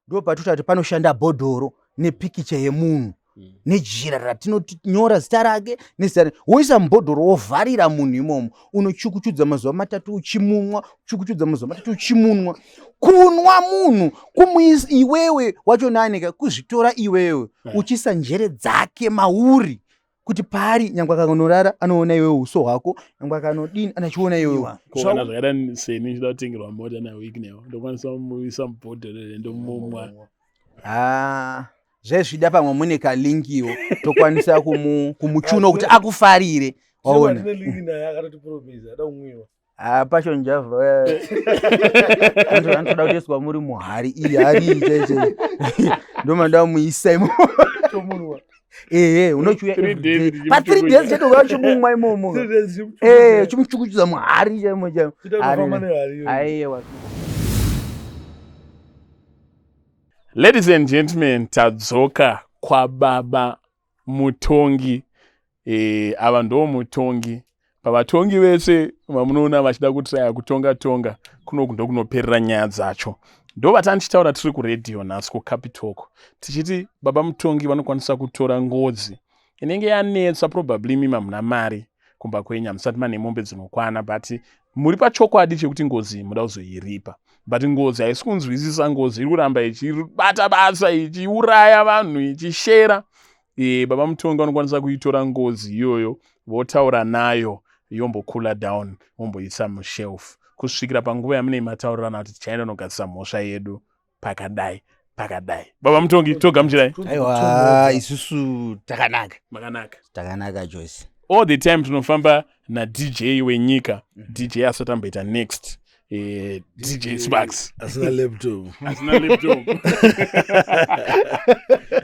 Ndo patota kuti panoshanda bhodhoro nepikicha yemunhu nejira ratinonyora zita rake nezita woisa mubhodhoro wovharira munhu imomo, unochukuchudza mazuva matatu uchimunwa, chukuchudza mazuva matatu uchimunwa. Kunwa munhu kumuisa iwewe wacho nanika kuzvitora iwewe uchisa njere dzake mauri kuti paari nyangwe akanorara anoona iwewe uso hwako, nyangwe akanodini anachiona iwewe. Kana zvakaita seni ndichida kutengerwa mota naWicknell, ndokwanisa kumuisa mubhodhoro here ndomumwa? Ah, zvezvida pamwe mune kalinkiwo tokwanisa kumuchuna kuti akufarire, waona. Ah, Passion Java anotoda kutoiswa muri muhari iyi, hari iyi chaicho ndomanda muisa imo. Ehe, unochiuya pa 3 days chete, uya uchimumwa imomo, uchimuchukuchudza muhari chaimo chaimo. Aiwa. Ladies and gentlemen, tadzoka kwababa Mutongi. Ava ndo mutongi pavatongi vese vamunoona vachida kutraya kutonga tonga kunoku, ndokunoperera nyaya dzacho. Ndo vatani tichitaura tiri kuredhiyo nhasi kuCapitalk, tichiti baba Mutongi vanokwanisa kutora ngozi inenge yanetsa. Probably mima muna mari kumba kwenyu, hamusati mane mombe dzinokwana, but muri pachokwadi chekuti ngozi muda kuzoiripa, but ngozi haisi kunzwisisa. Ngozi iri kuramba ichibata basa, ichiuraya vanhu, ichishera. Baba Mutongi vanokwanisa kuitora ngozi iyoyo, votaura nayo, yombocoola down, vomboisa mushelf kusvikira panguva yamunei mataurirana kuti tichaenda nogadzisa mhosva yedu pakadai pakadai. Baba Mutongi, togamuchirai. Aiwa, isusu takanaka. Makanaka. Takanaka chose. All the time tinofamba naDJ wenyika, DJ asati amboita next, DJ Sparks. Asina laptop. Asina laptop.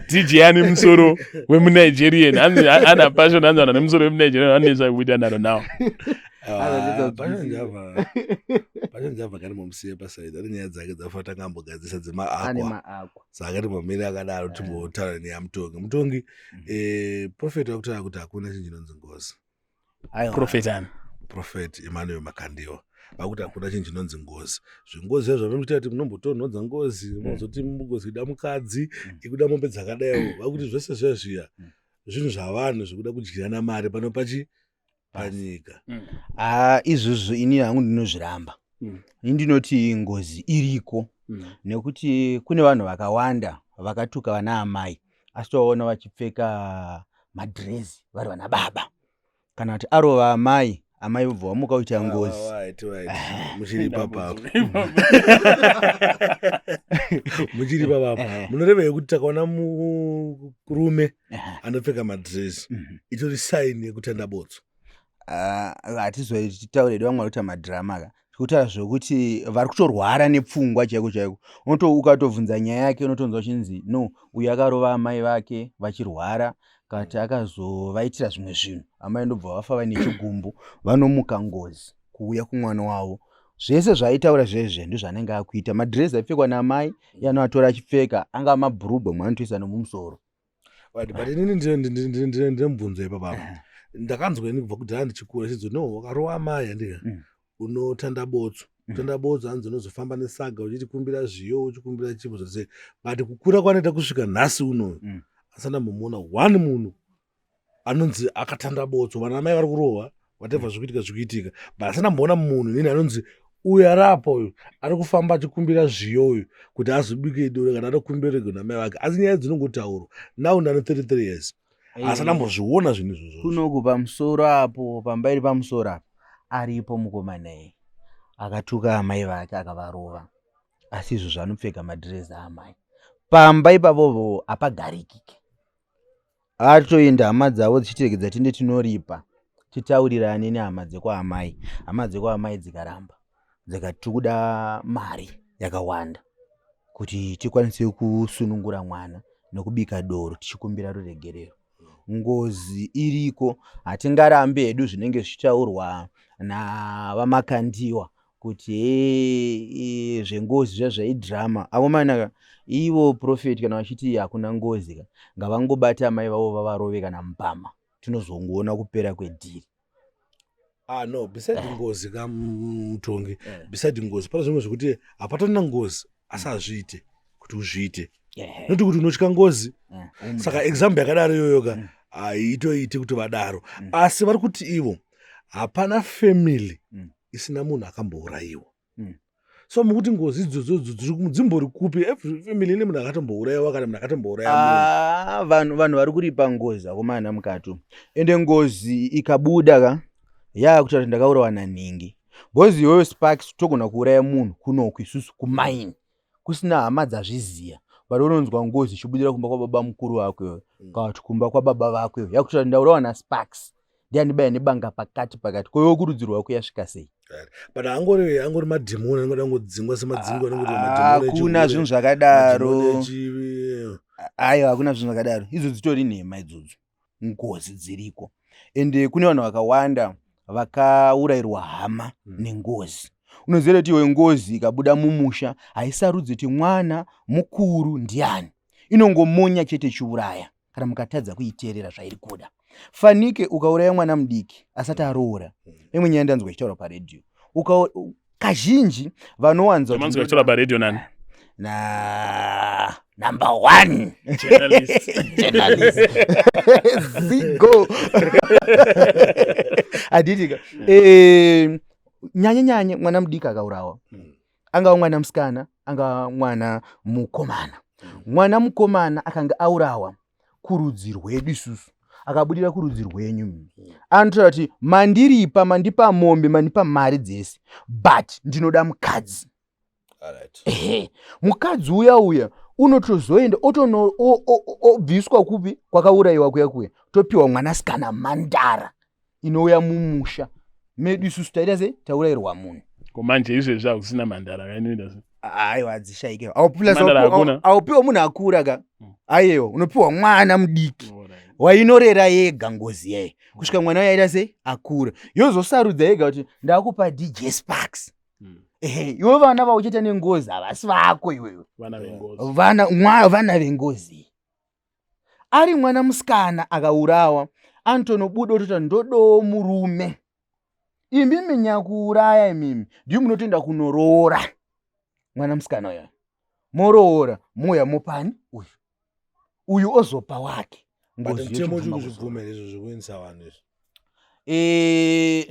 DJ ane musoro wemuNigerian, hanzi ana passion, hanzi vanhu ane musoro wemuNigerian vanetsa kuita naro now. Passion Java kani mumuseye pasaidi, ane nyaya dzake dzafata ngambogadzisa dzemaakwa, saka timbomire akadaro, timbotaura neyaMutongi. Mutongi, prophet vakutaura kuti hakuna chinhu chinonzi ngozi. Prophet ani? Prophet Emmanuel Makandiwa vakuti hakuna chinhu chinonzi ngozi. Zvengozi zvazo zvavanoita kuti munombotonhodza ngozi, mozoti ngozi ida mukadzi, ikuda mombe dzakadaiwo, vakuti zvese zviya zviya zvinhu zvavanhu zvekuda kudyirana mari pano pachi panyika. Ah, izvozvo ini hangu ndinozviramba. Ini ndinoti ngozi iriko, nekuti kune vanhu vakawanda vakatuka vana amai, asi tovaona vachipfeka madhirezi vari vana baba, kana kuti arova amai, amai vobva vamuka kuita ngozi. Right. Muchiri papapo, muchiri papapo. Munoreva yekuti takaona murume anopfeka madhirezi, itori saini yekutanda botso? Ah, hatizotitaure hedu, vamwe vari kuita madhirama ka. Tikutaura zvokuti vari kutorwara nepfungwa chaiko chaiko. Unoto ukatobvunza nyaya yake, unotonzwa uchinzi no, uyu akarova amai vake vachirwara, kana kuti akazovaitira zvimwe zvinhu, amai ndobva vafa vaine chigumbu, vanomuka ngozi kuuya kumwana wavo. Zvese zvaaitaura zvezve ndozvaanenge akuita. Madhirezi aipfekwa naamai iye anoatora achipfeka, angava mabhurugwa, mwe anotoisa nomumusoro. Right, but inini ndine mubvunzo ipapapa. Ndakanzwa ini kubva kudhara ndichikura chinzi no, wakarova amai, handika, unotanda botso. Kutanda botso hanzi unozofamba nesaga uchitikumbira zviyo, uchikumbira chipo zvose, but kukura kwanoita kusvika nhasi unoyu, asati ndambomuona one munhu anonzi akatanda botso. Vana mai vari kurohwa, whatever zvikuitika zvikuitika, but asati ndamboona munhu inini anonzi uyu ari apa, uyu ari kufamba achikumbira zviyo, uyu kuti azobike doro kana anokumbira rego namai vake. Asi nyaya dzinongotaurwa. Now ndane 33 years, asi andambozviona zvinhu izvozvo. Kunoku pamusoro apo, pamba iri pamusoro apo, aripo mukomana iye akatuka amai vake akavarova, asi izvo zvanopfeka madhirezi aamai pamba ipapopo hapagarikike. Atoenda, hama dzavo dzichitiregedza tiende tinoripa, titaurirane nehama dzekwaamai. Hama dzekwaamai dzikaramba, dzikati tikuda mari yakawanda kuti tikwanise kusunungura mwana nekubika doro tichikumbira ruregerero. Ngozi iriko, hatingarambi hedu zvinenge zvichitaurwa naVaMakandiwa kuti hee, zvengozi zviya zvaidhirama. Akomana, ivo prophet kana vachiti hakuna ngozi ka, ngavangobata amai vavo vavarove kana mupama, tinozongoona kupera kwedhiri. Ah no, beside ngozi ka, Mutongi, beside ngozi pane zvimwe zvekuti hapatorina ngozi asi hazviite. Kuti uzviite noti kuti unotya ngozi. Saka example yakadaro iyoyo ka haitoiti kuti vadaro. Asi vari kuti ivo hapana family isina munhu akambourayiwa. So mukuti ngozi idzodzo dzimbori kupi? Every family ine munhu akatombourayiwa kana munhu akatombouraya munhu. Ah, vanhu vari kuripa ngozi, akomana, mukati umu. Ende ngozi ikabuda ka, yaakutaura kuti ndakaurawa nanhingi, because iwewe Sparks togona kuuraya munhu kunoku isusu kumaini kusina hama dzazviziya, but unonzwa ngozi ichibudira kumba kwababa mukuru vako iwewe kana kuti kumba kwababa vako iwe, yakuti ndaurawa naSparks, ndiandibaya nebanga pakati pakati. Koiwe kurudzi rwako yasvika sei? But angori madhimoni anongoda kungodzingwa semadzingo anongoita madhimoni. Hakuna zvinhu zvakadaro. Madhimoni Aiwa, hakuna zvinhu zvakadaro. Idzo dzitori nhema idzodzo. Ngozi dziriko, ende kune vanhu vakawanda vakaurayirwa hama nengozi. Unoziva kuti iwe ngozi ikabuda mumusha haisarudzi kuti mwana mukuru ndiani, inongomonya chete chiuraya kana mukatadza kuiteerera zvairi kuda. Fanike ukauraya mwana mudiki asati aroora, imwe nyaya ndanzwa ichitaurwa paredhiyo, kazhinji vanowanza kuti Manzwa ichitaura paredhiyo nani? Na number one Journalist. Journalist Zigo, handitika? Nyanye nyanye mwana mudiki akaurawa, angava mwana musikana, angava mwana mukomana, mwana mukomana akanga aurawa kurudzi rwedu isusu, akabudira kurudzi rwenyu, anotaura kuti mandiripa, mandipa mombe, mandipa mari dzese, but ndinoda mukadzi. Ehe, mukadzi uya uya unotozoenda otono obviswa kupi kwakaurayiwa kuya kuya, topiwa mwanasikana mandara inouya mumusha medu isusu taita se taurayirwa munhu. Ko manje izvezvi hakusina mhandara kainoita se? Aiwa, hadzishaike. Mhandara hakuna? Aupiwa munhu akura ka. Aiwa, unopiwa mwana mudiki wainorera yega ngozi yaye kusvika mwana uyo aita sei, akura, yozosarudza yega kuti ndakupa DJ Sparks. Ehe, iwe vana vauchaita nengozi havasi vako iwewe. Vana vengozi. Vana vana vengozi. Ari mwana musikana akaurawa, anotonobuda otota ndodowo murume. Imimi nyakuuraya, imimi ndimi munotoenda kunoroora mwana musikana uya, moroora, mouya mopani uyu, uyu ozopa wake. But Ngozi mutemo yochibvuma uchiri kuzopa. kuzvibvumira izvo zvekuendesa vanhu izvi?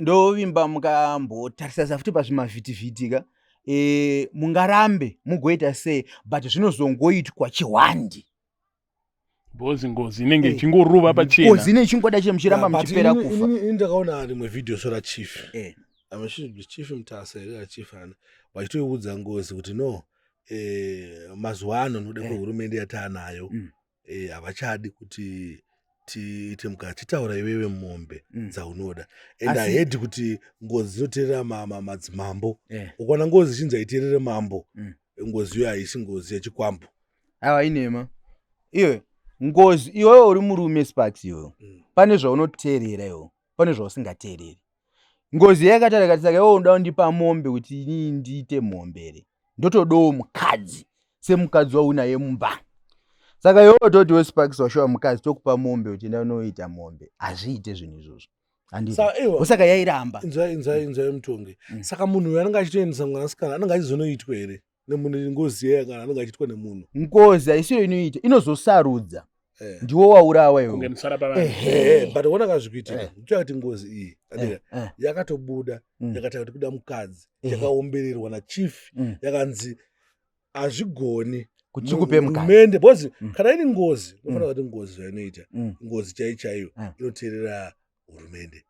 Ndovimba mukambotarisasa futi pazvimavhitivhiti ka, mungarambe mugoita sei, but zvinozongoitwa chihwandi. Because ngozi inenge ichingorova pachena. Ngozi ine ichingoda chete muchiramba Yeah, but muchipera kufa. Inini ndakaona rimwe video so rachief, chief Mutasa here, rachief ana vachitoiudza ngozi kuti no, mazuva ano noda kwehurumende yataanayo, havachadi kuti tiite mukachitaura iwewe mombe dzaunoda. And I heard kuti ngozi dzinoteerera madzimambo. Ukaona ngozi ichinzi haiteerere mambo, ngozi iyo haisi ngozi yechikwambo. Aiwa, inema iwe ngozi. Iwewe uri murume, Sparks, iwewe pane zvaunoteerera, iwe pane zvausingateereri. Ngozi yakataura ikati, saka iwe unoda kundipa mombe kuti inini ndiite mombe here? Ndotodawo mukadzi semukadzi waunaye mumba. Saka iwewe toti weSparks washuwa mukadzi, tokupa mombe kuti enda unoita mombe. Hazviite zvinhu izvozvo, handiti? Iwa, Saka yairamba. Inzwai, inzwai, inzwai, mutongi. Saka munhu uyu anenge achitoendesa mwanasikana anenge achizonoitwa here nemunhu ngozi yeye, kana anenge achiitwa nemunhu? Ngozi haisiyo inoita, inozosarudza. Ndiwo waurawa Kunge iwewe. musara pavanhu. But ona kazvikuitika, ndichaya kuti ngozi iyi, andika, yakatobuda, yakataura kuti kuda mukadzi, yakaombererwa nachief, yakanzi hazvigoni Kuti tikupe mukadzi. Hurumende, because kana iri ngozi, unofanira kuti ngozi zvainoita, ngozi chaiyo chaiyo inoteerera hurumende,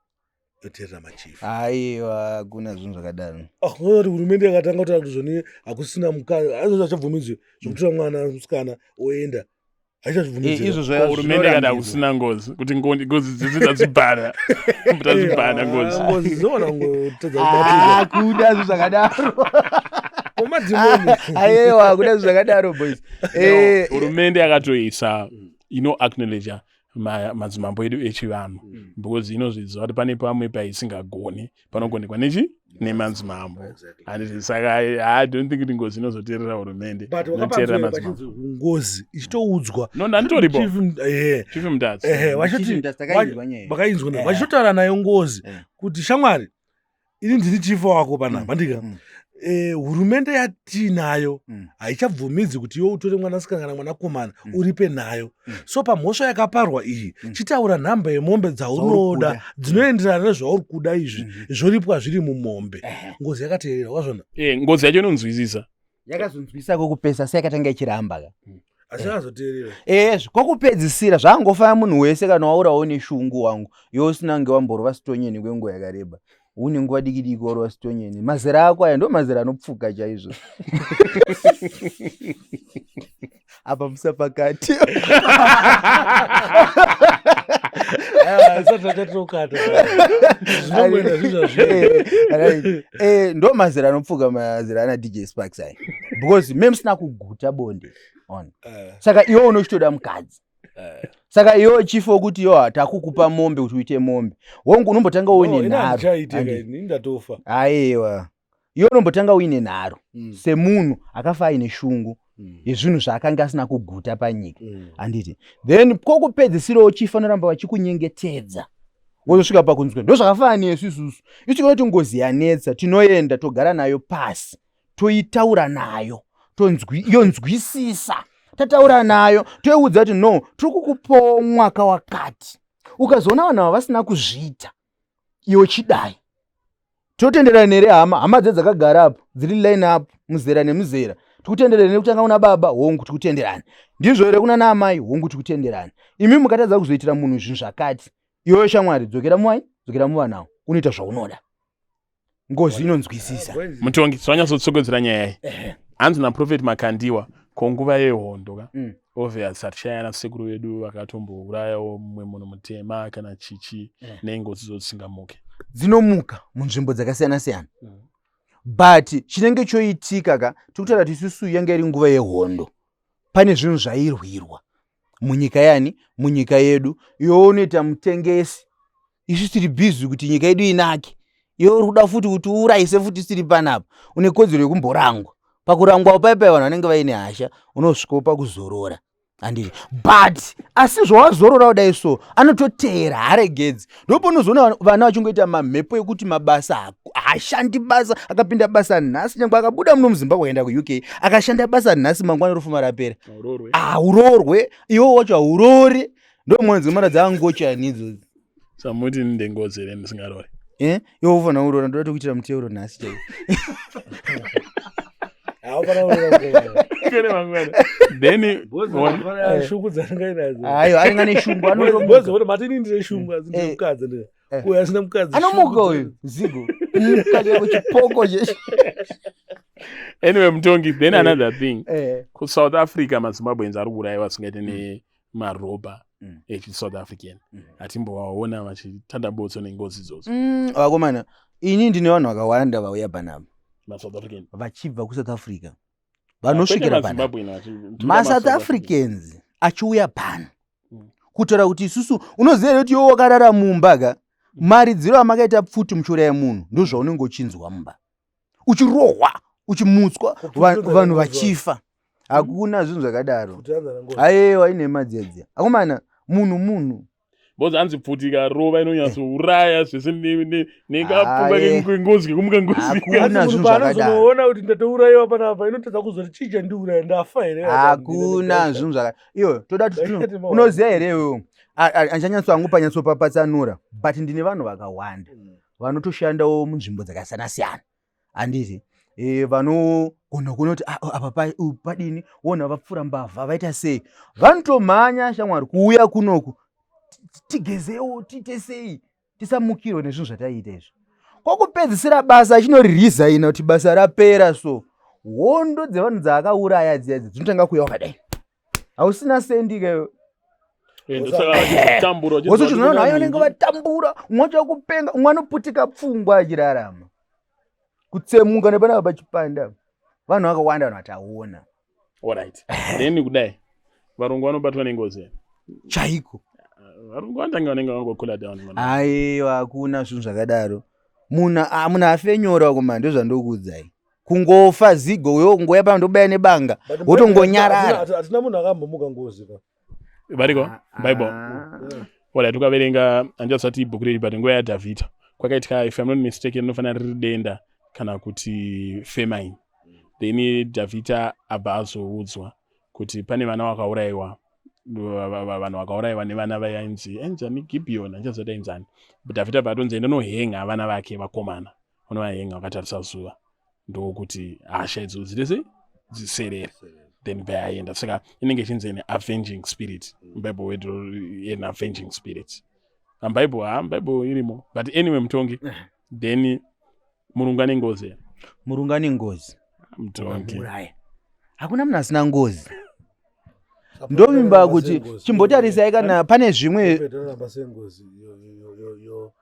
inoteerera machief. Aiwa, hakuna zvinhu zvakadaro. Ah, unoona kuti hurumende yakatanga kutaura kuti zvoni hakusina mukadzi azochabvumidzwe zvekutora mwana musikana oenda, haichazvibvumidzwe. Izvo Ko hurumende kana kusina ngozi, kuti ngozi dzese tadzibhana, tadzibhana ngozi. Ngozi dzinoona kungotadza kubatika. Hakuna zvinhu zvakadaro. Komadhimoni. Aiwa, hakuna zvinhu zvakadaro, boys. Hurumende yakatoisa ino acknowledge madzimambo edu echivanhu, because inozviziva kuti pane pamwe paisingagoni, panogonekwa nechi nemadzimambo, handiti? Saka I don't think kuti ngozi inozoteerera hurumende. But Inoteerera wakapanzwa madzimambo. pachinzi ngozi ichitoudzwa. No, ndanditoripo. Chief, Chief Mutasa. Ehe, vachiti Chief Mutasa, takainzwa nyaya. Vakainzwa vachitotaura nayo ngozi kuti shamwari, ini ndini chief wako panapa, ndika Hurumende yatiinayo haichabvumidzi kuti iwe utore mwanasikana kana mwanakomana uripe nayo. So pamhosva yakaparwa iyi, chitaura nhamba yemombe dzaunoda Dzauri kuda. Dzinoenderana nezvauri kuda izvi, zvoripwa zviri mumombe. Ngozi yakateerera, wazvona? Ngozi yacho inonzwisisa. Yakazonzwisa kokupesa, sei yakatanga ichiramba ka. Asi yakazoteerera. Ezvo kwokupedzisira zvangofaya munhu wese kana waurawo neshungu wangu, iwe usina kunge wamborova sitonyeni kwenguva yakareba, une nguva diki diki warova sitonyeni, mazera ako aya ndo mazera anopfuka chaizvo apa musapakati. Isati tatatokata zvinongoenda zvinhu. Right. Ndo mazera anopfuka, mazera ana DJ Sparks aya, because me musina kuguta bonde on. Saka iwe unochitoda mukadzi, saka iwe chifo kuti yo takukupa mombe kuti uite mombe, hongu unombotanga uine nharo. Handichaite. Ini ndatofa. Aiwa, iwe unombotanga uine nharo semunhu akafa aine shungu yezvinhu zvaakanga asina kuguta panyika, handiti? Then kokupedzisirawo chifanoramba vachikunyengetedza, wozosvika pakunzwa. Ndo zvakafanana nesu isusu. Isu kuti ngozi yanetsa, tinoenda togara nayo pasi, toitaura nayo, yonzwisisa. Tataura nayo, toiudza kuti no, tiri kukupawo mwaka wakati, ukazoona vanhu ava vasina kuzviita, iwe chidai. Totenderana here hama? Hama dze dzakagara apo dziri line up, muzera nemuzera, tikutenderana nekutanga kuna baba? Hongu, tikutenderana. Ndizvo here kuna naamai? Hongu, tikutenderana. Imi mukatadza kuzoitira munhu zvinhu zvakati, iwewe shamwari, dzokera muwai, dzokera muvanawo, unoita zvaunoda. Ngozi inonzwisisa. Mutongi, zvanyatsotsokedzera nyaya iyi. Hanzi naProphet Makandiwa, ko nguva yehondo ka, obvious hatishayana sekuru vedu vakatombourayawo mumwe munhu mutema kana chichi, nengozi dzodzisingamuke? Dzinomuka munzvimbo dzakasiyana siyana, but chinenge choitika ka, tikutaura kuti isusu yanga iri nguva yehondo, pane zvinhu zvairwirwa munyika yani, munyika yedu. Iwe unoita mutengesi, isu tiri busy kuti nyika yedu inake, iwe uri kuda futi kuti uurayise futi. Tiri panapa, une kodzero yekumborangwa. Pakurangwa paipai vanhu vanenge vaine hasha, unosvikawo pakuzorora, handiti? But asi zvawazorora kudai so, anototeera, haregedzi. Ndopaunozoona vana vachingoita mamhepo ekuti mabasa haashandi basa, akapinda basa nhasi, nyange akabuda muno muZimbabwe akaenda kuUK, akashanda basa nhasi, mangwana rofuma rapera. Aurorwe. Haurorwe, iwo wacho haurori. Ndo mwana dzemara dzaangochani idzodzo. Samuti ndengozi here ndisingarori? Eh? Iwe ufanira kurora, ndoda tokuitira muteuro nhasi chaiwo. Kune mangwana then Shungu dzanenge nadzo. Ayo anenge ane shungu, anotomuka. Kuti matini ndine shungu, asi ndine mukadzi, ndine uyo asina mukadzi. Anomuka. Shungu. Uyu zigo muka chako chipoko che. Anyway, mutongi, then another thing, kuSouth Africa maZimbabweans ari kuurayiwa asingaite nemarobha echiSouth African. Hatimbovaona vachitanda botso nengozi idzodzo. Vakomana, ini ndine vanhu vakawanda vauya panapa maSouth African vachibva kuSouth Africa, vanosvikira panapa. MaZimbabwean. MaSouth Africans achiuya pano kutaura kuti isusu, unoziva here kuti iwe wakarara mumba ka, maridziro amakaita pfuti muchiuraya munhu, ndo zvaunenge uchinzwa mumba, uchirohwa, uchimutswa, vanhu vachifa. Hakuna zvinhu zvakadaro. Pfuti yanza nengozi. Aiwa, inhema dzedze akomana. Munhu munhu. Because hanzi pfuti ikarova inonyatsouraya zvese nekapuka Aye. kengozi, kekumuka ngozi. Hakuna Asi munhu zvinhu zvakadaro. paanozonoona kuti ndatourayiwa panapa, inotadza kuzoti chii chandiuraya, ndafa here? Hakuna zvinhu zvaka iyo toda kuti Ndaiti mawana. Unoziva here iwewe, handichanyatso hangu panyatsopapatsanura, but ndine vanhu vakawanda vanotoshandawo munzvimbo dzakasiyana siyana, handiti? Vanogona kuona kuti, "Ah, apa padini," wona vapfuura mbavha, vaita sei, vanotomhanya shamwari kuuya kunoku, tigezewo, tiite sei, tisamukirwe nezvinhu zvataiita izvi. Kwokupedzisira basa achinoriresigna kuti basa rapera, so hondo dzevanhu dzaakauraya dziya dzinotanga kuuya wakadai, hausina sendi kayo. Tambura. Wozochizoona vanhu vayo vanenge vatambura, umwe wacho akupenga, umwe anoputika pfungwa achirarama, kutsemuka nepanapa pachipanda. Vanhu vakawanda, vanhu vataona. Alright, then kudai varungu vanobatwa nengozi here? Chaiko. Varungu vanotanga vanenge vangokula down man. Aiwa, hakuna zvinhu zvakadaro. Munhu munhu afenyora kuma, ndozvandokuudzai, kungofa zigo, uyo kungoya pano ndobaya nebanga, wotongonyarara. Hatina munhu akambomuka ngozi ka. Variko Bible. Ah. Alright, ukaverenga, handichasati ibhuku riri, but nguva yaDhavhidha kwakaitika, if I'm not mistaken, rinofanira riri denda. Kana kuti famine. Then Dhavhidha abva azoudzwa kuti pane vana vakaurayiwa, vanhu vakaurayiwa nevana vainzi ainzani Gibhiyoni, handichaziva kuti ainzani. Dhavhidha abva atonzi enda unohenga vana vake vakomana, unovahenga vakatarisa zuva, ndokuti hasha idzo dzite sei, dziserere. Then bvayaenda. Saka inenge ichinzi an avenging spirit. Bible word, an avenging spirit. Bible, ha, Bible irimo. But anyway, mutongi, then murungu ane ngozi here? Murungu ane ngozi. Mutongi. Ukamuuraya, hakuna munhu asina ngozi. Ndovimba kuti chimbotarisai kana pane zvimwe. Inoramba sengozi yo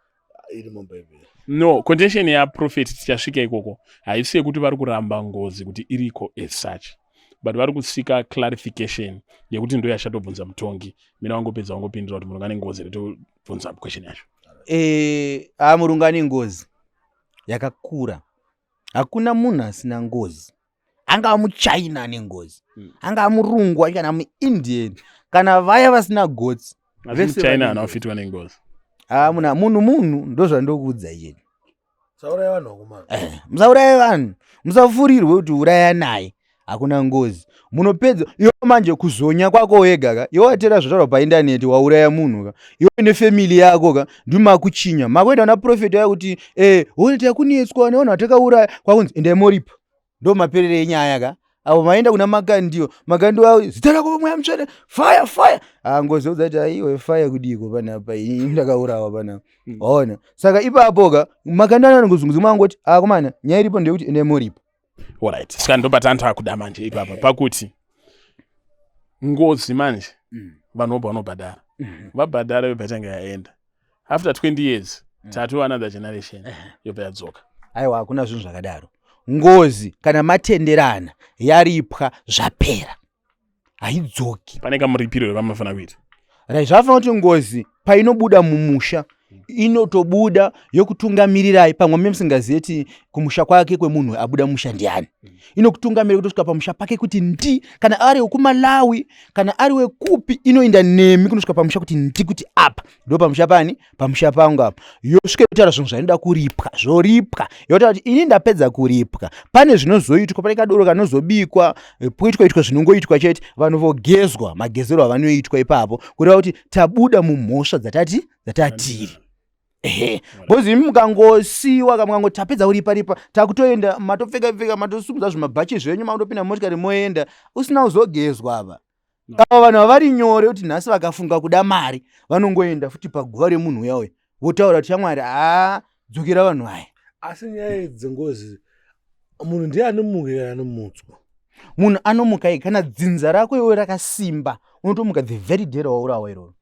iri mubhaibheri. No contention yaprophet, tichasvika ikoko. Haisi yekuti vari kuramba ngozi kuti iriko as such, but vari kusika clarification yekuti ndo yachatobvunza mutongi. Mina wangopedza, wangopindura kuti murungu ane ngozi here, tobvunza question yacho. Ha, murungu ane ngozi yakakura. Hakuna munhu asina ngozi, angava muChina ane ngozi, angava murungu kana muIndian kana vaya vasina gotsi. Asi Vese muChina vane haana ngozi. kufitwa nengozi. Ha, munhu munhu, ndozvandokuudza icheni. Sauraya vanhu vakomana. Musauraye vanhu, musafurirwe kuti uraya naye. Hakuna ngozi, munopedza iwe manje kuzonya kwako wega ka. Iwe watera zvotaurwa paindaneti, wauraya munhu ka, iwe nefamily yako ka, ndimakuchinya makuenda kuna prophet waya kuti one takunetswa nevanhu vatakauraya, kwakunzi endai moripa. Ndo maperere enyaya ka. Avo maenda kuna Makandiwa, Makandiwa, zita rako, Mweya Mutsvene, fire, fire. Ah, ngozi udza kuti aiwe, fire kudiko panapa? Ini ndakaurawa panapa. Waona? Saka ipapo ka Makandiwa anongozunguza mangoti akomana, nyaya iripo ndeyekuti endai moripa. Alright, saka ndobata kuda manje ipapa pakuti ngozi manje vanhu vobva vanobhadhara, vabhadhara, yobva yatanga yaenda. After 20 years tatu another generation yobva yadzoka. Aiwa, hakuna zvinhu zvakadaro. Ngozi kana matenderana, yaripwa, zvapera, haidzoki. Pane kamuripiro vamafana kuita. Right, zvafanira kuti ngozi painobuda mumusha, inotobuda yokutungamirirai. Pamwe mune musingazive kuti kumusha kwake kwemunhu abuda musha ndiani. Inokutungamirira kutosvika pamusha pake kuti ndi, kana ari wekuMalawi, kana ari wekupi, inoenda nemi kunosvika pamusha kuti ndi, kuti apa ndo pamusha pani, pamusha pangu apa. Yosvika yotaura zvinhu zvainoda kuripwa, zvoripwa. Yotaura kuti ini ndapedza kuripwa. Pane zvinozoitwa, pane kadoro kanozobikwa, poitwa itwa zvinongoitwa chete, vanhu vogezwa magezero avanoitwa ipapo, kureva kuti tabuda mumhosva dzatati dzatatiri. Ehe, because imi mukangosiyiwa, mukangoti tapedza kuripa ripa, takutoenda, matopfeka pfeka, matosumudza zvimabhachi zvenyu, makutopinda motikari moenda usina kuzogezwa apa. Ava vanhu havari nyore kuti nhasi vakafunga kuda mari, vanongoenda futi paguva remunhu uya uya, votaura kuti shamwari, haa, dzokera vanhu aya. Asi nyaya dzengozi, munhu ndiye anomuka kana anomutswa? Munhu anomuka ega. Kana dzinza rako iwe rakasimba, unotomuka the very day rawaurawa iroro.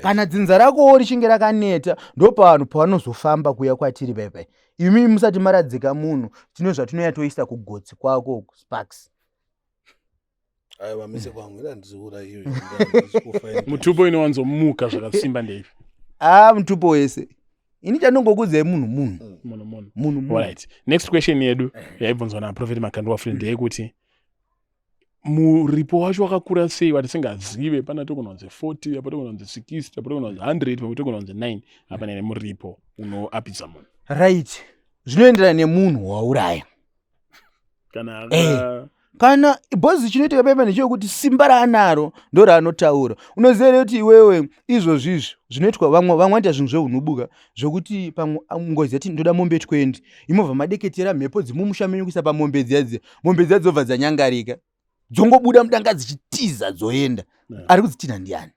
Kana dzinza rakowo richinge rakaneta, ndo pavanhu pavanozofamba kuuya kwatiri paipai. Imi musati maradzika munhu, tine zvatinoya toisa kugotsi kwako, sparks. Aiwa, mise kwangu, ina handiziurayiwe. Mutupo inowanzomuka zvakasimba ndeipi? Aa, mutupo wese, ini chandongokudzai, munhu munhu. Munhu munhu. Munhu munhu. Alright, next question yedu yaibvunzwa naProphet Makandiwa Friend ndeyekuti muripo wacho wakakura sei watisingazive. Pana togona kunzi 40 apo, togona kunzi 60 apo, togona kunzi 100 pamwe, togona kunzi 9. Hapana nemuripo unoapidza munhu. Right, zvinoenderana nemunhu wauraya. Kana Kana bhozi, chinoitika paipa ndechekuti simba raanaro ndo raanotaura. Unoziva here kuti iwewe izvozvizvi zvinoitwa, vamwe vanoita zvinhu zveunubuka, zvokuti pamwe ngozi yati ndoda mombe 20, imovha madeketera mhepo dzimumusha menyu kuisa pamombe dziya dziya, mombe dziya dzobva dzanyangarika, dzongobuda mudanga dzichitiza dzoenda. Ari kudzitinha ndiani?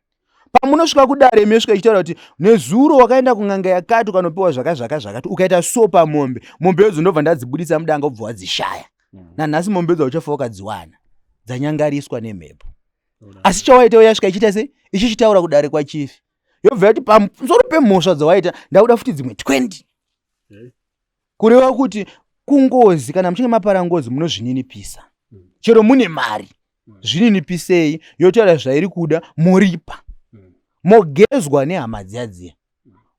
Pamunosvika kudare, mesvika ichitaura kuti nezuro wakaenda kun'anga yakati, ukanopiwa zvaka zvaka zvakati, ukaita so pamombe, mombe idzo ndobva ndadzibudisa mudanga, ubva wadzishaya. Nanhasi mombe idzo uchafa wakadziwana dzanyangariswa nemhepo. Asi chawaita, yasvika ichiita sei, ichichitaura kudare kwachifi, yobva yati pamusoro pemhosva dzawaita ndakuda futi dzimwe 20. Kureva kuti kungozi, kana muchinge mapara ngozi, munozvininipisa. Chero mune mari, zvininipisei, yotaura zvairi kuda, moripa, mogezwa nehama dziya dziya,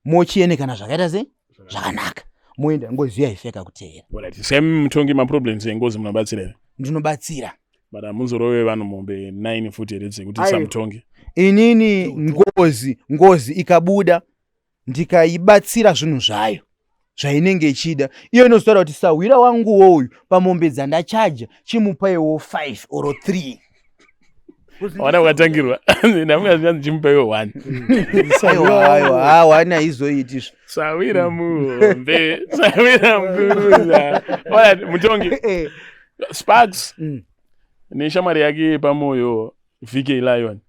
mochiene kana zvakaita sei, zvakanaka, moenda. Ngozi iya ifeka kuteera. Alright, same mutongi, maproblems engozi munobatsira here? Ndinobatsira. But hamuzorove vanhu mombe 9 futi here dzekuti Aiwa. samutongi? Inini ngozi ikabuda, ndikaibatsira zvinhu zvayo. Zvainenge ichida iyo inozotaura kuti sahwira wanguwo uyu pamombe dzandachaja chimupaiwo 5 or 3. Wana wakatangirwa ndamunga chimupa iwe 1. Aiwa, aiwa, ha, one haizoiti izvo. Sawira muhombe, sawira mbuza. Alright, mutongi. Sparks neshamwari yake yepamoyo VK Lion.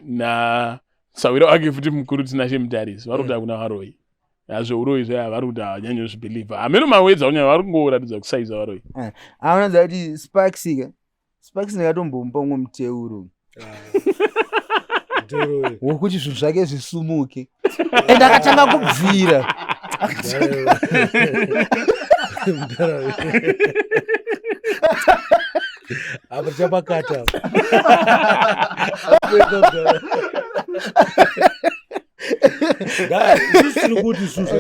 Na sawira wake futi mukuru Tinashe Mutarisi vari kuti hakuna varoyi. Hazveuroyi zvaya vari kuti havanyanyi kuzvibhilivha. Hameno mawedza kunyanya vari kungoratidza kusaiza varoyi. Anoratidza kuti Sparks ka. Sparks ndakatombomupa umwe muteuro. Muteuro. Wokuti zvinhu zvake zvisumuke. And akatanga kubvira. Apa tichapakata. Isusu tiri kuti isusu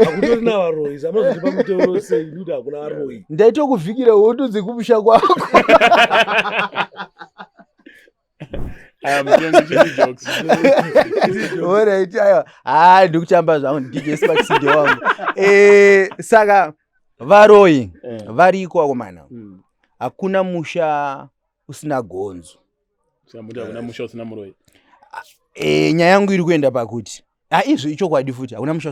hakutorina varoyi, samunozotipa muteuro sei nekuti hakuna varoyi. Ndaitokuvhikira hondo dzekumusha kwako. I am doing chili jokes. Alright, aiwa. Ah, ndikutamba zvangu DJ Sparks ndiye wangu. Saka varoyi variko vakomana. Hakuna musha usina gonzo. Samuti hakuna musha usina muroyi. Nyaya yangu iri kuenda pakuti izvo ichokwadi futi hakuna musha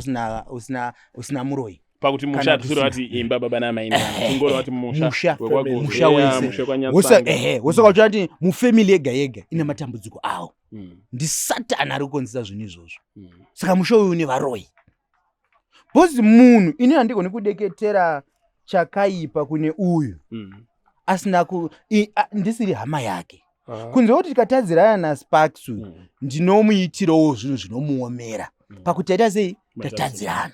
usina muroyi. Pakuti musha Kana hatisiri kusina. vati imba baba namai nana. Tingori vati musha Musha. wekwaGoveya, Musha wese. musha wekwaNyatsanga. Wosaka uchati mufamily yega yega ine matambudziko awo. Ndisatani ari kukonzesa zvinhu izvozvo. Saka musha uyu une varoyi. Because munhu ini handigoni kudeketera chakaipa kune uyu. Asina ku, i, a, ndisiri hama yake. Kunze kuti tikatadzirana naSparks uyu, ndinomuitirawo zvinhu zvinomuomera. Pakuti taita sei? Matadzirana.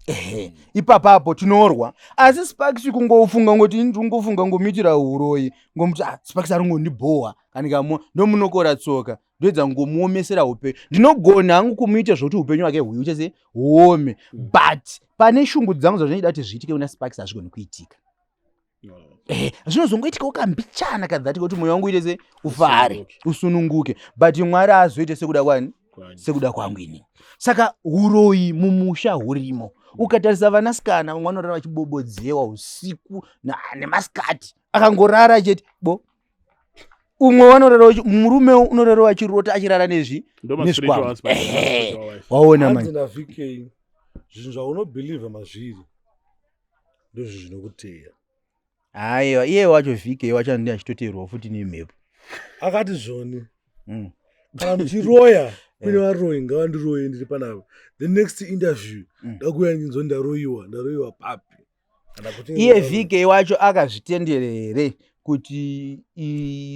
Tatadzirana. Ipapapo tinorwa. Asi Sparks kungofunga ngoti ndingofunga ngomuitira uroyi, ngomuti, Sparks ari ngondibhowa, kana ndomunokora tsoka, ndoedza ngomuomesera upenyu. Ndinogona hangu kumuita zvokuti upenyu hwake huite sei? Huome. But pane shungu dzangu dzazvinoida kuti zviitike kuna Sparks hazvigoni kuitika. Zvinozongoitikawo kambichana kadhati kuti moyo wangu uite sei? Ufare, usununguke. But Mwari azoite sekuda kwani? Sekuda kwangu ini. Saka uroyi mumusha hurimo. Ukatarisa vanasikana vamwe vanorara vachibobodzewa usiku nemasikati, akangorara chete bo. Umwe vanorara murume unorara achirota achirara Ndo ma nezvikwambo. spiritual husband, spiritual wife. Waona Hanzi manje. na VK, zvinhu zvaunobelieve mazviri ndozvo zvinokuteya. Aiwa, iye wacho VK wacho anenge achitoteerwa futi nemhepo. Akati zvoni. Kana muchiroya, kune varoyi ngavandiroye ndiri panapa. The next interview, ndakuuya ndinzwa ndaroyiwa, ndaroyiwa papi. Kana kuti Iye VK wacho akazvitendera here kuti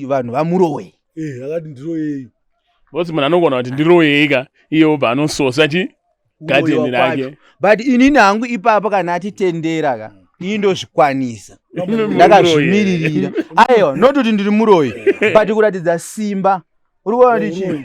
vanhu vamuroye? Akati ndiroyei. Bosi munhu anogona kuti ndiroyei ka, iye obva anososa chi garden Kuroyiwa rake. kwacho. But inini hangu ipapo kana atitendera ka, ini ndozvikwanisa. Muroyi. Ndakazvimiririra. Aiwa, not kuti ndiri muroyi, but kuratidza simba. Uri kuona kuti chii?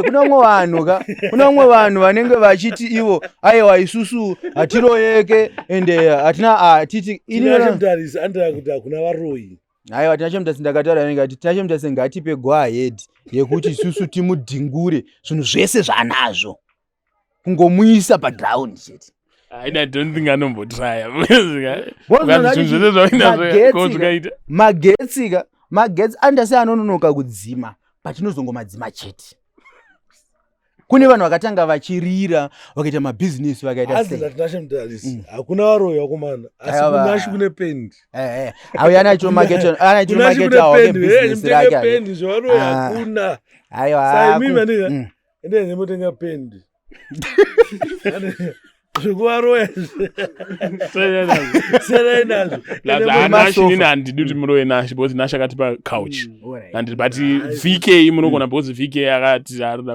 Kune vamwe vanhu ka, kune vamwe vanhu vanenge vachiti ivo, aiwa isusu hatiroyeke ende hatina, hatiti, ini Tinashe ndona- Mutarisi anotaura kuti hakuna varoyi. Aiwa, Tinashe Mutarisi ndakataura nenge ati Tinashe Mutarisi ngatipe go ahead yekuti isusu timudhingure zvinhu zvese zvaanazvo. Kungomuisa paground chete. I don't think anombotraya. Boss, Zvinhu zvese zvainazvo, magetsi ko zvikaita. Magetsi ka, magetsi andase anononoka kudzima, patinozongomadzima chete. Kune vanhu vakatanga vachirira, vakaita mabhizinesi, vakaita Hanzi sei. naTinashe Mutarisi, hakuna varoyi vakomana, asi Aiwa. kuNashi kune pendi. Auya anacho market, anacho Kunashi market kune awo pendi, business mutenge rake ake. pendi, zvevaroyi hakuna. Aiwa, Saka imimi andika, endai nemotenga pendi. Zvekuvaroya izvi. Siyanai nazvo. Laza, Ende Nashi masofa. nini handidi kuti muroye Nashi, because Nashi akatipa couch. Alright. And but VK munogona, because VK akati arida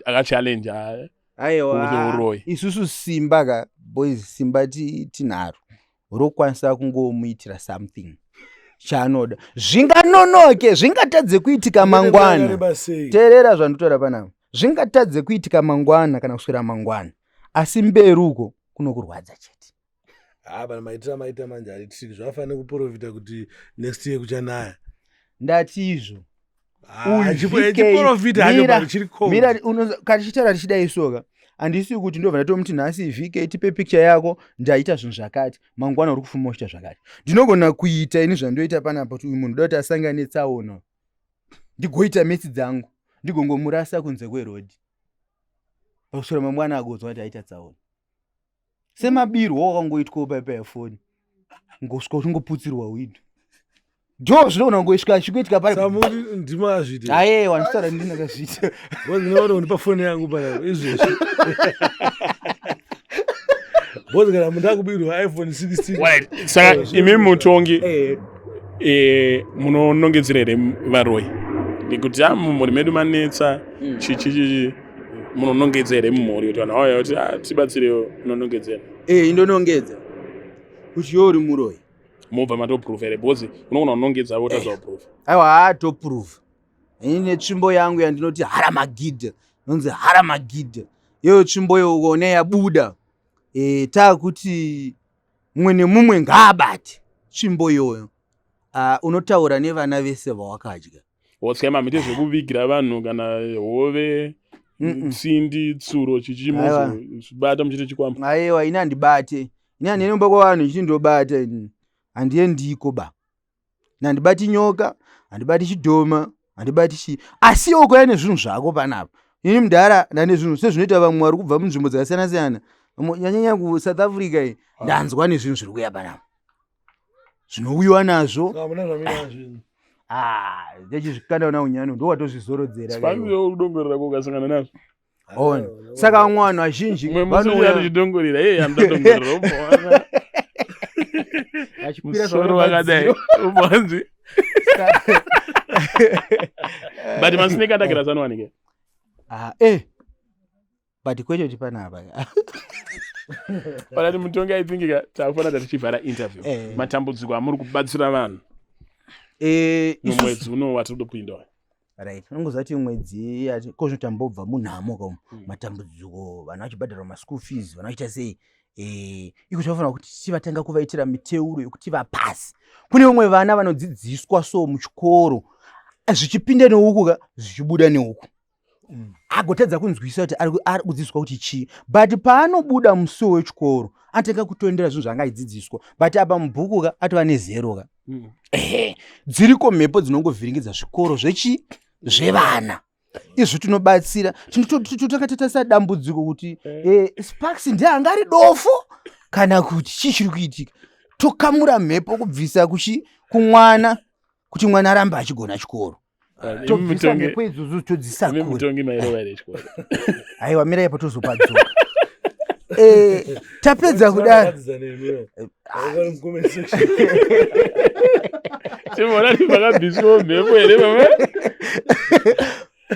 akachallenge, Aiwa, kuti uroyi. isusu simba ka, boys, simba tinaro. Rokwanisa kungomuitira something chaanoda. Zvinganonoke, zvingatadze kuitika mangwana. Zvakareba sei? Teerera zvandotaura panapa. Zvingatadze kuitika mangwana kana kuswera mangwana. Asi mberi uko kunokurwadza chete. Bana maitira maita manje ari trick. Zvafanira kuprofita kuti next year kuchanaya. Ndati izvo. Uyu VK, Chiprofita hacho mira, but chiri cold. Mira, kana tichitaura tichidai so ka, Handisi kuti ndobva ndatomuti nhasi VK tipe picture yako, ndaita zvinhu zvakati, mangwana uri kufuma uchiita zvakati. Ndinogona kuita ini zvandoita panapa kuti uyu munhu ndoda kuti asangane netsaona, ndigoita metsi dzangu, ndigongomurasa kunze kwerodhi, pakuswera mangwana agonzwa kuti aita tsaona. Semabirwo wakangoitwawo paipa yefoni, ngosvika uchingoputsirwa windo, ndo zvinogona kungoisvika chikuitika pari. Samuri ndimazviita. Ayewa, ndisara ndinakazviita. Ndinoona kundipa foni yangu panapa izvezvi, because kana munhu akubirwa iPhone 16. Right. Saka imi mutongi, munonongedzera here varoyi nekuti a mumhuri medu manetsa chichichichi? Munonongedza here mumhuri kuti vanhu vauya kuti, "Ah, tibatsirewo"? Munonongedzera? Eh, indonongedza kuti iwe uri muroyi. Mobva matoproofa here? Because unogona kunongedza votadza kuproofa. Aiwa, haatoproofa. Ini netsvimbo yangu yandinoti Haramagidha, inonzi Haramagidha iyoyo tsvimbo iyo, ukaona yabuda, taakuti mumwe nemumwe ngaabate tsvimbo iyoyo. Unotaura nevana vese vawakadya. Wotskai mamite zvekuvigira vanhu kana hove, tsindi, tsuro, chichi, mozobata muchiti chikwambo? Aiwa, ini handibate. Ini handiendi kumba kwavanhu ichiti ndobata. Ini handiendiko ba. Handibati nyoka, handibati chidhoma, handibati chii, asi iwe ukauya nezvinhu zvako panapa, ini mudhara ndane zvinhu sezvinoita vamwe vari kubva munzvimbo dzakasiyana siyana, nyanyanya kuSouth Africa iyi. Ndanzwa nezvinhu zviri kuuya panapa, zvinouyiwa nazvo. Saka muna zvamina zvinhu. Ah, ndechizvikanda una unyani, ndo watozvizorodzera. Spanudongorera ko ukasangana nazvo? Ona, saka vamwe vanhu vazhinji mumwe musi uya vanouya tichidongorera, iye andadongorera, uboona vachikwira musoro wakadai, ubonzi but masnake atagera sanowanike. Ah, but kwete kuti panapa. Panati mutongi, I think ka takufanira tichivhara interview. Matambudziko amuri kubatsira vanhu mumwedzi uno watiri kupinda? Right, unongoziva kuti mwedzi yati ko zvino tambobva munhamo ka, matambudziko, vanhu vachibhadharwa maschool fees, vanhu vachiita sei. Iko zvinofanira kuti tichivatanga kuvaitira miteuro yekuti vapasi. Kune vamwe vana vanodzidziswa so muchikoro, zvichipinda neuku ka, zvichibuda neuku, agotadza kunzwisisa kuti ari kudzidziswa kuti chii, but paanobuda musuwo wechikoro anotanga kutoendera zvinhu zvaanga achidzidziswa, but apa mubhuku ka atova nezero ka. Ehe, dziriko mhepo dzinongovhiringidza zvikoro zvechi zvevana. Izvi tinobatsira, totanga tatarisa dambudziko kuti Sparks ndiye anga ari dofo kana kuti chii chiri kuitika, tokamura mhepo kubvisa kuchi kumwana kuti mwana arambe achigona chikoro. Tobvisa mhepo idzodzo, todzisa Imi kure. Mutongi, mairova here chikoro? Aiwa, mirai apo, tozopadzoka. Tapedza kudaro. Vakadzidza nemi, vari mucomment section. Timona kuti pakabviswawo mhepo here, mama?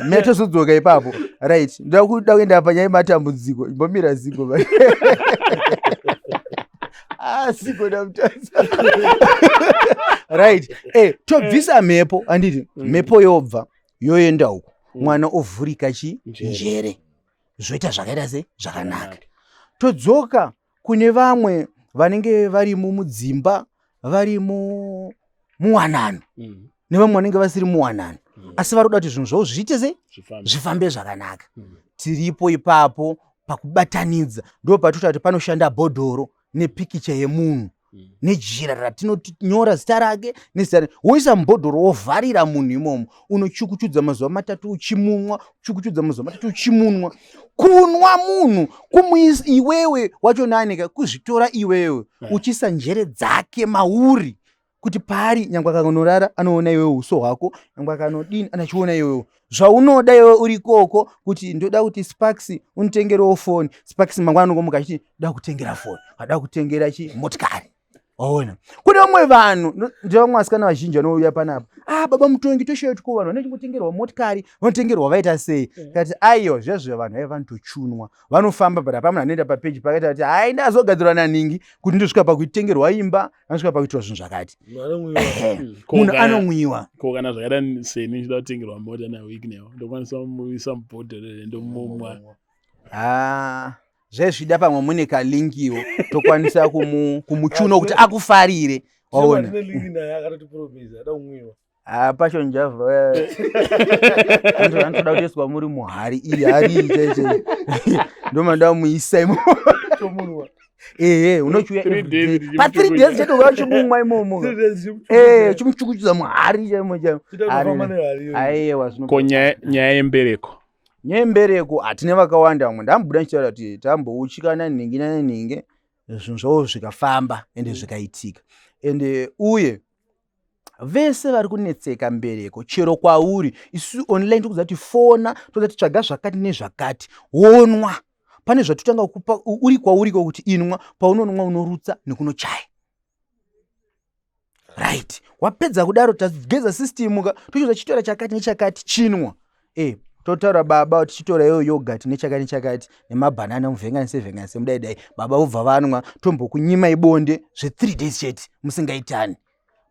Mira, tozodzoka ipapo. Right, ndoda kuda kuenda panyaya yematambudziko. Imbomira zigo ba. Ah, zigo ndamutadza. Right, tobvisa mhepo, handiti? Mhepo yobva yoenda uku, mwana ovhurika chi Njere. Njere zvoita zvakaita se zvakanaka. Todzoka kune vamwe vanenge varimo mudzimba, varimo muwanano, nevamwe vanenge vasiri muwanano, asi vari kuda kuti zvinhu zvavo zviite sei? Zvifambe. Zvifambe zvakanaka. Tiripo ipapo pakubatanidza, ndo patota kuti panoshanda bhodhoro nepikicha yemunhu nejira ratinonyora zita rake nezita rake, woisa mubhodhoro, wovharira munhu imomo, unochukuchudza mazuva 3 uchimunwa, chukuchudza mazuva 3 uchimunwa. Kunwa munhu kumuisa iwewe wacho nanika kuzvitora iwewe, uchiisa njere dzake mauri, kuti paari nyangwe akanorara anoona iwewe uso hwako, nyangwe akanodini anachiona iwewe zvaunoda iwewe uri ikoko, kuti ndoda kuti Sparks unitengerewo foni. Sparks mangwana anongomuka achiti da kutengera foni, ada kutengera chi motikari. Waona, kune vamwe vanhu, ndevamwe vasikana vazhinji vanouya panapa, "Ah, baba mutongi, toshayo tiko vanhu vanochingotengerwa motikari, vanotengerwa vaita sei?" Kati aiwa, zviya vanhu vaiva vanotochunwa, vanofamba, but hapana munhu anoenda papeji pakaita kuti hai, ndazogadzirwa naningi kuti ndosvika pakutengerwa imba, anosvika pakuitirwa zvinhu zvakati. Munhu anomwiwa. Munhu anomwiwa. Ko kana zvakaita seni ndichida kutengerwa mota naWicknell, ndokwanisa kumuisa mubhodhoro here, ndomumwa? Ah, zvaizvida pamwe mune kalinkiwo, tokwanisa kumuchuna kuti akufarire, waona. Tine link naye, akatotipromisa ada kumwiwa. Ah, passion java anotoda kutoiswa muri muhari iyi hari iyi chaicho ndomanda muisa imo ehe unochiuya pa three days chete uka uchimumwa imomo eh uchimuchukuchidza muhari chaimo chaimo aiwa ko nyaya yembereko nyaya yembereko hatine vakawanda vamwe ndambuda ndichitaura kuti tambouchikana nhingi nanhingi zvinhu zvavo zvikafamba ende zvikaitika ende uye vese vari kunetseka mbereko chero kwauri isu online tikuziva kuti fona toziva kuti tsvaga zvakati nezvakati wonwa pane zvatotanga kupa uri kwauriko kuti inwa paunonwa unorutsa nekunochaya right wapedza kudaro tageza system ka tochiza chitora chakati nechakati chinwa e eh, totaura baba tichitora iyo yogurt nechakati nechakati nemabhanana muvhenganise vhenganise mudai dai baba vobva vanwa tombokunyima ibonde zve3 days chete musingaitani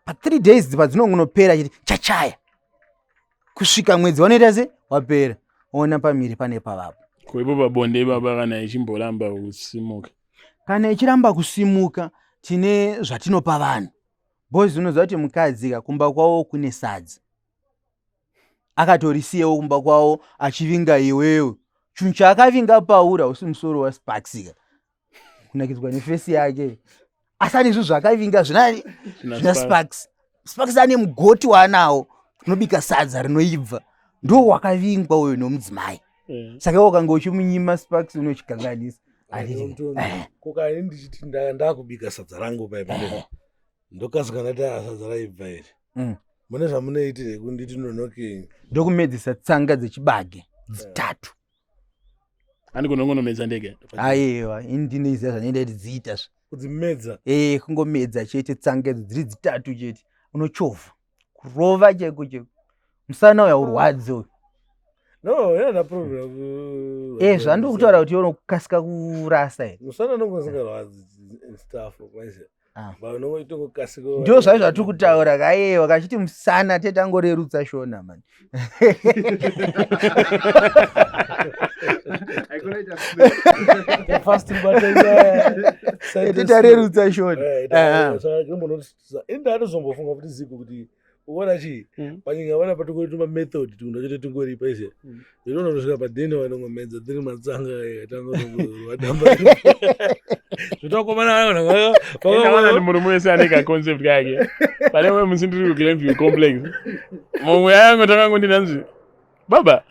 pa3 days padzinongunopera chete chachaya kusvika mwedzi wanoita se wapera ona pamiri pane pavapo kuipo pabonde baba kana ichimboramba kusimuka kana ichiramba kusimuka tine zvatinopa vanhu boys unoziva kuti mukadzi ka kumba kwavo kune sadza akatorisiyewo kumba kwavo achivinga iwewe chinhu chaakavinga pauri hausi musoro wasparks ka kunakidzwa nefesi yake asi ane zvinhu zvaakavinga zvinani zvina sparks sparks ane mugoti waanawo unobika sadza rinoibva ndo wakavingwa uyo nomudzimai saka iwe ukange uchimunyima sparks unochikanganisa kokaini ndichiti ndakubika sadza rangu paipa ndokasika ndati ah, sadza raibva iri mm. mune zvamunoitire kunditi nonokei ndokumedzisa tsanga dzechibage dzitatu Andi kunongonomedza ndege. Aiwa, ini ndinoiziva zvandinoita kuti dziita zve. Kudzimedza. Eh, kungomedza chete tsanga idzo dziri dzitatu chete. Unochovha. Kurova cheko cheko. Musana uya urwadze uyu. No, yana problem. Eh, zvandiri kutaura kuti unokasika kurasa here. Musana unonge usingarwadzi stuff, maiziva. Ah. Ndo zvai zvatiri kutaura kayewa kachiti musana tetangorerutsa shona mani. Tetarerutsa shona. Eh, Indatozombofunga kuti ziko kuti uona chii mm. panyika vana patingori tuma method tunda chete tingoripa ise mm. ndinoona kusvika padheni vanongomedza tiri matsanga tangowadamba zvitokomana murume wese ane kaconcept kake pane mumwe musi ndiri kuGlenview complex mumwe ayangotanga kundinanzi baba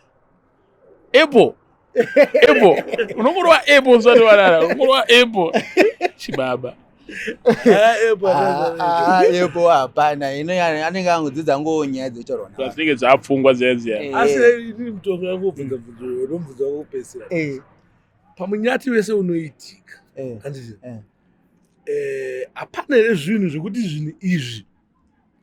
apple apple unongorova apple usati warara unongorova apple chibaba apple hapana ino anenge angodzidza ngoo nyaya dzetorwa dzinenge dzapfungwa dziya dziya eh. asi ini mutongo yangu kubvunza bvunzo unomubvunza wekupedzisira eh. pamunyati wese unoitika eh. handiti hapana here zvinhu zvekuti zvinhu izvi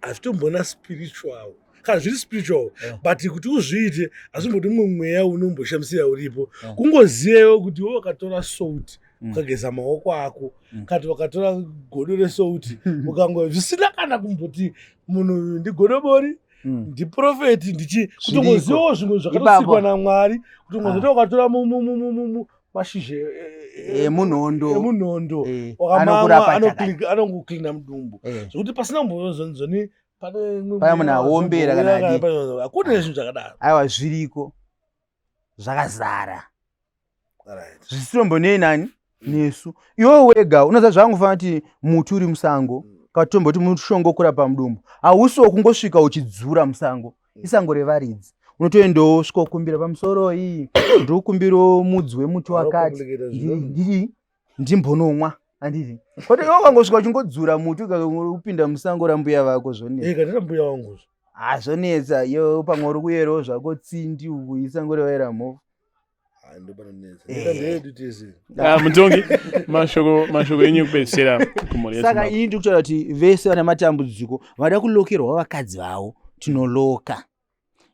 hazvitombona spiritual kana zviri spiritual yeah. but kuti uzviite hazvimbodi mumwe mweya unomboshamisira uripo yeah. kungozivewo kuti iwe wakatora salt mm. ukageza maoko ako mm. kati wakatora godo resalt ukango zvisina kana kumboti munhu uyu ndigodobori mm. ndiprofeti ndichi kutongozivawo zvimwe zvakatosikwa namwari kutongozoti ah. wakatora mashizha emunhondo emunhondo wakamamwa anongoklina mudumbu zvekuti pasina mbozonzoni pane munhu aombera kana adii hakuna zvinhu zvakadaro aiwa zviriko zvakazara zvisitombonei nani nesu iwewe wega unoziva zvaangofanira kuti muti uri musango mm. katomboti mushonga wokurapa mudumbu hausi wokungosvika uchidzura musango mm. isango revaridzi unotoendawo svika kukumbira pamusoro iyi ndiri kukumbirawo mudzi wemuti wakati ndiri ndimbonomwa handiti kwete iwe ukangosvika uchingodzura muti ukapinda musango rambuya vako zvonetsa mbuya wangu ha zvonetsa yo pamwe uri kuyerawo zvako tsindi uku isango revaira mhofu Eh. Ah, mutongi mashoko mashoko enyu ekupedzisira kumhuri saka ini ndiri kutaura kuti vese vane matambudziko vada kulokerwa vakadzi vavo tinoloka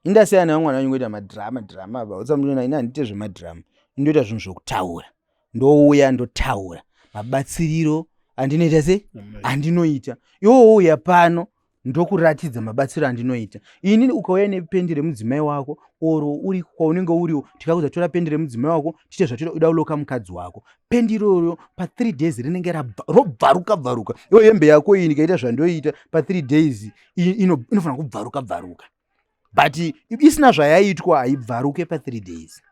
indasiyana nevamwe vana vanongoita madrama drama apa utsamuona ini handiite zvemadrama indoita zvinhu zvokutaura ndouya ndotaura mabatsiriro andinoita se andinoita iwo wouya pano Ndokuratidza mabatsiro andinoita inini. Ukauya nependi remudzimai wako oro uri kwaunenge uriwo, tikakuza tora pendi remudzimai wako, tiite zvatinoda uloka mukadzi wako, pendi iroro pa3 days rinenge robvaruka bvaruka. Iwo hembe yako iyi ndikaita zvandoita pa3 days inofanira kubvaruka bvaruka, but isina zvayaitwa haibvaruke pa3 days.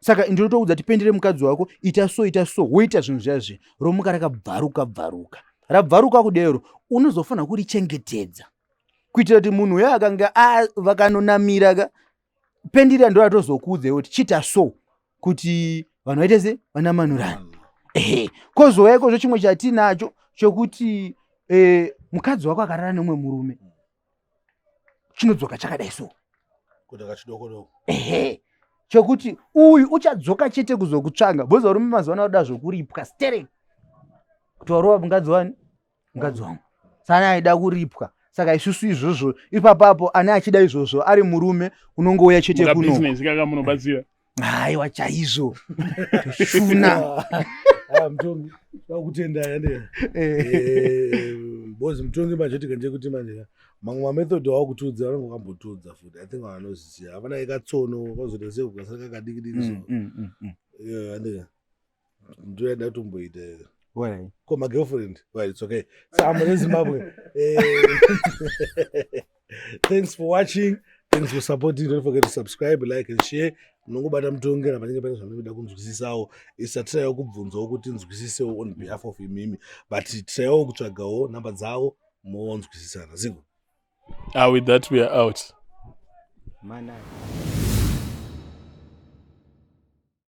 Saka ndinotoudza kuti pendi remukadzi wako, ita so, ita so, woita zvinhu zviya zvi romuka rakabvaruka bvaruka. Rabvaruka kudero, unozofanira kurichengetedza kuitira kuti munhu uyo akanga vakanonamira ka pendi riya, ndo ratozokuudza kuti chiita so kuti vanhu vaite se vanamanurani. Ehe, kozouya ikozvo chimwe chatinacho chokuti mukadzi wako akarara nemumwe murume, chinodzoka chakadai so. Kuita kachidokodoko. Ehe, chokuti uyu uchadzoka chete kuzokutsvanga, because varume mazuva ano vanoda zvokuripwa sterek, kuti warova mukadzi wani, mukadzi wangu sana aida kuripwa. Saka isusu izvozvo ipapapo, ane achida izvozvo ari murume, unongouya chete kuno. Business kaka munobatsira. Haiwa, chaizvo, toshuna. Ah, mutongi, vakutenda yande bozi. Mutongi, manje ndekuti manje mamwe mamethod awakutiudza vanenge vakambotudza futi. I think vanoziziva, havana ikatsono kazoita sei kukasara kakadiki diki so. Yeah, andika ndoyada kutomboita. Alright. Ko my girlfriend, well, it's okay. So I'm in Zimbabwe. Thanks for watching, thanks for supporting. Don't forget to subscribe, like and share. Munongobata mutongi kana panenge pane zvamunoda kunzwisisawo. Isatiraiwo kubvunzawo kuti nzwisisewo on behalf of imimi, but tiraiwo kutsvagawo namba dzavo monzwisisana zigo. Ah, with that we are out. Mana.